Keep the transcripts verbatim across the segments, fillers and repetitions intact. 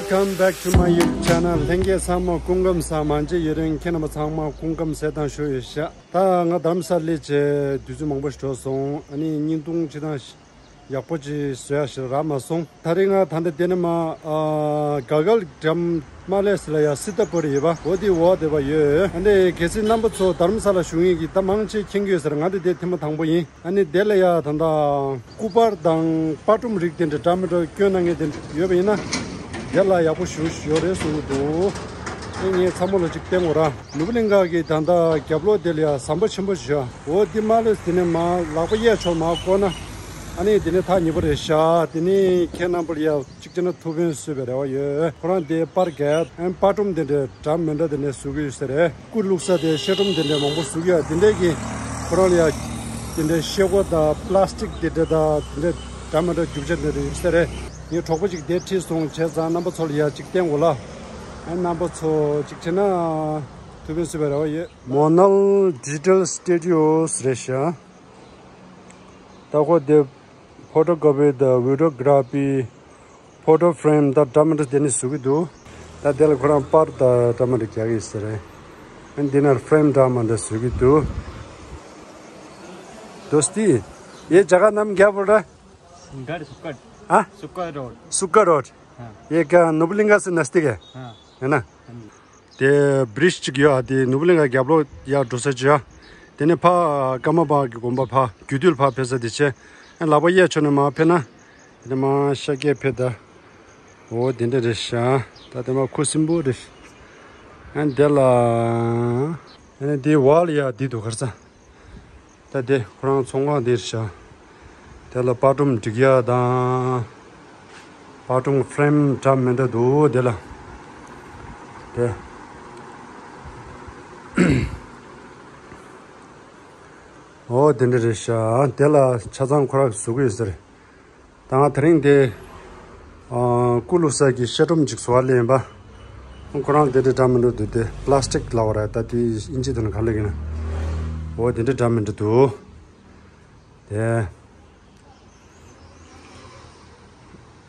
Welcome back to my YouTube channel. ལྷན་རྒྱས་ཚང་མ་སྐུ་ཁམས་བཟང་། མ་མཇལ་ཡུན་རིང་། ཁྱེད་རྣམ་པ་ཚང་མ་སྐུ་ཁམས་བཟང་དང་ཞུ་ཡོད་ཤག་ད་ང་རྡ་རམ་ས་ལ་སླེབས་བྱས་དུས་ཚོད་མང་པོ་ཞིག་འགྲོ་སོང་། ཨ་ནི་བརྙན་ཐུང་ཅིག་དང་ཡག་པོ་ཅིག་བཟོ་ཡ་ཞིག་རག་མ་སོང་། ད་རེས་ང་ད་ལྟ་དེ་ནས་མ་ཨ་ག་གལ་འགྲམ་མ་ལས་ལ་ཡ་སི་ཏ་པུར་ཡོད་པ། འོ་དེ་འོག་དེ་བ་ཡོད། ཨ་ནི་གལ་སྲིད་རྣམ་པ་ཚོ་རྡ་རམ་ས་ལ་བཞུགས་མཁན་གྱི་ད་མང་ཆེ་མཁྱེན་གྱི་ཡོད་ས་རེད། ང་དེ་དེ་ཐེངས་མ་དང་པོ་ཡིན། ཨ་ནི་དེ་ལ་ཡ་ད་ལྟ་སྐུ་པར་དང་པར་སྒྲོམ་རིགས་དེ་འདྲ་འདྲ་མི་འདྲ་སྐྱོན་གནང་མཁན་དེ་འདྲ་ཡོད་པ་ཡིན་ན། དེ་ལ་ཡག་པོ་ཞེ་པོ་ཡོད་རེད་གསུང་གི་འདུག་ཨེ་ངས་ཚང་མ་ལ་ཅིག་བསྟན་དགོས་ར། ནོར་བུ་གླིང་ག་གི་ད་ལྟ་རྒྱབ་ལོགས་དེ་ལ་ཡ་ཟམ་པ་ཆེན་པོ་ཞིག་འོ་དེ་མ་ལས་དེ་ནས་མ་ལག་པ་གཡས་ཕྱོགས་མ་བསྐོར་ན། ཨ་ནི་དེ་ནས་ཐག་ཉེ་པོ་རེད་ཤག་དེ་ནས་ཁྱེད་རྣམ་པ་ལ་ཡ་གཅིག་བྱས་ན་ཐུགས་ཕན་གསོས་པའི་རེ་བ་ཡོད། ཁོ་རང་དེ་པར་རྒྱག་ཨན་པར་སྒྲོམ་དེ་འདྲ་འདྲ་མི་འདྲ་དེ་ནས་བཟོ་གི་ཡོད་ས་རེད། སྐུ་བླུགས་ས་དེ་ཤེལ་སྒྲོམ་དེ་འདྲ་མང་པོ་བཟོ་གི་ཡོད། དེ་འདྲས་ཀྱི་ཁོ་རང་ལ་ཡ་དེ་འདྲའི་ཤེལ་སྒོ་དང་པ་ལ་སི་ཊིག་དེ་འདྲ་དང་དེ་འདྲ་འདྲ་མི་འདྲ་རྒྱུ་ཆ་དེ་འདྲ་ཡོད་ས་རེད། ངའི་གྲོགས་པོ་ཅིག་དེ་ཁྲིད་སོང་བྱས་ཙང་རྣམ་པ་ཚོ་ལ་ཡ་གཅིག་བསྟན་དགོས་ལ། ཨན་རྣམ་པ་ཚོ་གཅིག་བྱས་ན་ཐུགས་ཕན་གསོས་པའི་རེ་བ་ཡོད། མོ་ནལ་ཌི་ཇི་ཊལ་སི་ཊུ་ཌི་ཡོ་རེད་ཤག་ད་ཁོ་དེ་ཕོ་ཊོ་ཀོ་པི་དང་བི་ཌི་ཡོ་གྷི་ར་ཕི། ཕོ་ཊོ་ཕེ་རེམ་དང་འདྲ་མི་འདྲ་དེ་ནས་བཟོ་གི་འདུག་ད་དེ་ལ་ཁོ་རང་པར་དང་འདྲ་མི་འདྲ་རྒྱག་གི་ཡོད་ས་རེད། ཨ་འདི་ན་ཕེ་རེམ་འདྲ་མི་འདྲ་བཟོ་གི་འདུག་དོ་སྟི། ये जगह नाम क्या बोल रहा है? घर सुक्कड़। हाँ? सुक्कड़ रोड। सुक्कड़ रोड। हाँ। ये क्या नुबलिंगा से नजदीक है? हाँ। है ना? हाँ जी। དེ་བི་རི་ཇི་ཅིག་ཡོད་ཨ། དེ་ནོར་བུ་གླིང་ག་རྒྱབ་ལོགས་ཡར་འགྲོ་ས་ཅིག་ཡ། དེ་ནས་ཕ་ཀརྨ་པ་གི་དགོན་པ་ཕ་རྒྱུད་སྟོད་ཕ་ཕེབས་ས་དེ་བྱས། ཨ་ལག་པ་གཡས་ཕྱོགས་ནས་མར་ཕེབས་ན། དེ་ནས་མར་ཤར་རྒྱག་ཕེབས་ད། འོ་དེ་འདྲ་རེད་ཤག་ད་དེ་མ་ཁུ་སིམ་པོ་རེད། ཨ་དེ་ལ། ཨ་ནི་དེའི་འོག་ལ་ཡ་དེ་འདུག་ག་རེ་ཟ། ད་དེ་ཁོ་རང་ཚོང་ཁང་དེ་རེད་ཤག་དེ་ལ་པར་སྒྲོམ་སྒྲིག་ཡ་དང་། པར་སྒྲོམ་ཕེ་རེམ་འདྲ་མི་འདྲ་འདུག་དེ་ལ། དེ། འོ་དེ་འདྲ་རེད་ཤག་དེ་ལ་ཆ་ཚང་ཁོ་རང་གིས་བཟོ་གི་ཡོད་ས་རེད། ད་ང་དེ་རིང་དེ། ཨ་སྐུ་བླུགས་ས་གི་ཤེལ་སྒྲོམ་ཅིག་བཟོ་བ་སླེབས་ཡིན་པ། ཁོ་རང་དེ་འདྲ་འདྲ་མི་འདྲ་འདུག་དེ་པ་ལ་སི་ཊིག་ལབ་པ་རེད། ད་དེ་ཨིན་ཇི་དང་ག་ལབ་ཀྱི་ན། འོ་དེ་འདྲ་འདྲ་མི་འདྲ་འདུག་དེ།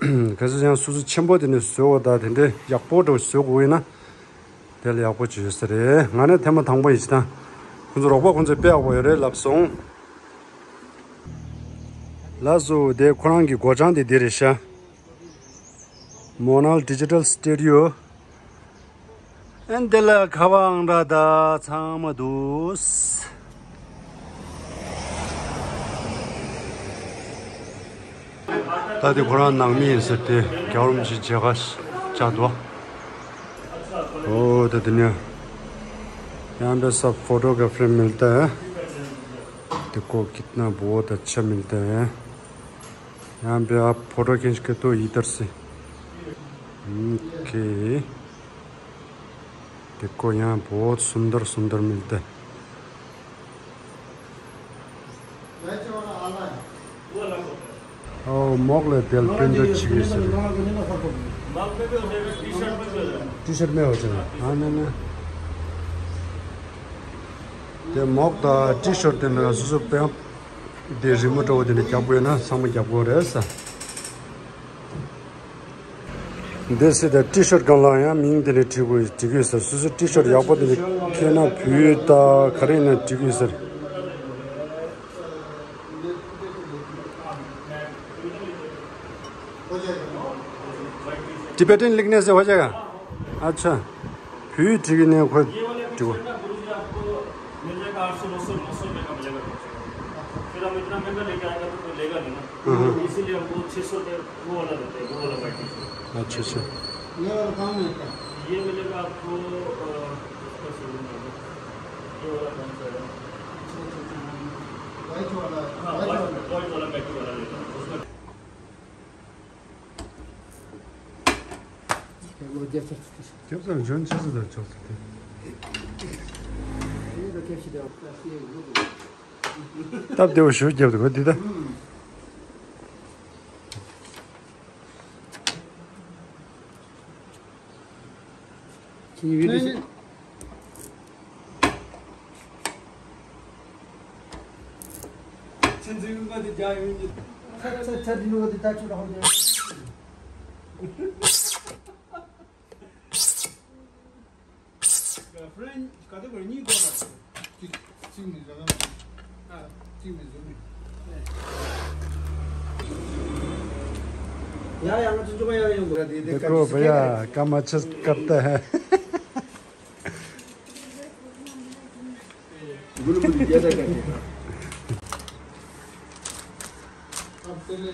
གལ་སྲིད་ཡང་སོ་སོ་ཆེན་པོ་དེ་ནས་བཟོ་དགོས། ད་དེ་འདྲའི་ཡག་པོ་འདྲ་བོ་བཟོ་དགོས་ཡིན་ན། དེ་ལ་ཡག་པོ་བྱོས་ས་རེད། ང་ནི་ཐེངས་མ་དང་པོ་ཡིན་ཅི་ད། ཁོང་ཚོ་རོགས་པ་ཁོང་ཚོས་དཔེ་ཡག་པོ་ཡོད་རེད་ལབ་སོང་། ལགས་སོ། དེ་ཁོ་རང་གི་སྒོ་བྱང་དེ་འདི་རེད་ཤག་མོ་ནལ་ཌི་ཇི་ཊལ་སི་ཊུ་ཌི་ཡོ། ཨན་དེ་ལ་ཁ་པར་ཨང་གྲངས་དང་ཚང་མ་འདུག་ད་དེ་ཁོ་རང་ནང་མི་ཡིན་ཟེར་ཏེ་རྒྱལ་བ་རིན་པོ་ཆེ་མཇལ་ཁ་བཅར་འདུག་འོ་ད་དེ་ནས་यहाँ पे सब फोटो का फ्रेम मिलता है। देखो कितना बहुत अच्छा मिलता है। यहाँ पे आप फोटो खींच के तो इधर से। ओके। देखो यहाँ बहुत सुंदर सुंदर मिलता है। ཨོ་མོག་ལ་དེལ་པིན་ཏོ་ཆི་གི་ཟེར། ཊི་ཤར་མེད་པ་ཅན་ཨ་ནི་ནི། དེ་མོག་དང་ཊི་ཤར་དེ་འདྲ་སོ་སོ་པན་དེ་རི་མོ་འདྲ་བོ་དེ་འདྲ་རྒྱབ་དགོས་ན་ཚང་མ་རྒྱབ་དགོས་རེད་ས། འདི་སྲིད་དེ་ཊི་ཤར་སྒང་ལ་ཡང་མིང་དེ་འདྲ་བྲིས་དགོས་བྲིས་དགོས་ས། སོ་སོ་ཊི་ཤར་ཡག་པོ་དེ་འདྲ་ཁྱེར་ན་བོད་དང་ག་རེ་ཡིན་ན་བྲིས་དགོས་ས། Tibetan लिखने से हो जाएगा। अच्छा। བོད་ཡིག་བྲིས་ནས་ཁོ་བྲིས། ये वाला टी शर्ट ना गुरुजी आपको मिल जाएगा आठ सौ नौ सौ नौ सौ रुपये का मिलेगा। फिर आप इतना महंगा लेके आएगा तो कोई लेगा नहीं ना। हाँ, हाँ। इसीलिए हमको छः सौ रुपये वो वाला देते हैं, वो वाला वाइट टी शर्ट। अच्छा, अच्छा। ये वाला कहाँ मिलता है? ये मिलेगा आपको, अ, इसका शोरूम में। ये वाला कौन सा है? अच्छा, अच्छा, अच्छा, हाँ। वाइट वाला है। हाँ, वाइट वाइट, वाला। वाइट वाला पैकिंग वाला लेता हूँ। उसमें རྒྱབ་ཚར་ཆོག་ཚར་དེ། སྟབས་བདེ་བོ་ཞུ་རྒྱབ་འདུག་འདི་ད། Can you read this? ཚན་རིག་པ་དེ་རྒྱག་ཡོད་ཀྱི། ཚ་ཚ་ཚ་འདི་ནོ་དེ་ད་ཆུ་རག་འདི། ཕ་རན་ག་དེ་བར་གཉིས་དགོས་པ། གཅིག་གཅིག་མི་བཟོ་ན། ཨ། གཅིག་མི་བཟོ་ནི། ཡ་ཡ། ང་ཚོ་མཇུག་མ་ཡར་ཡོང་དགོས། देखो भैया, काम अच्छा करता है। गुलगुल जैसा करके। अब पहले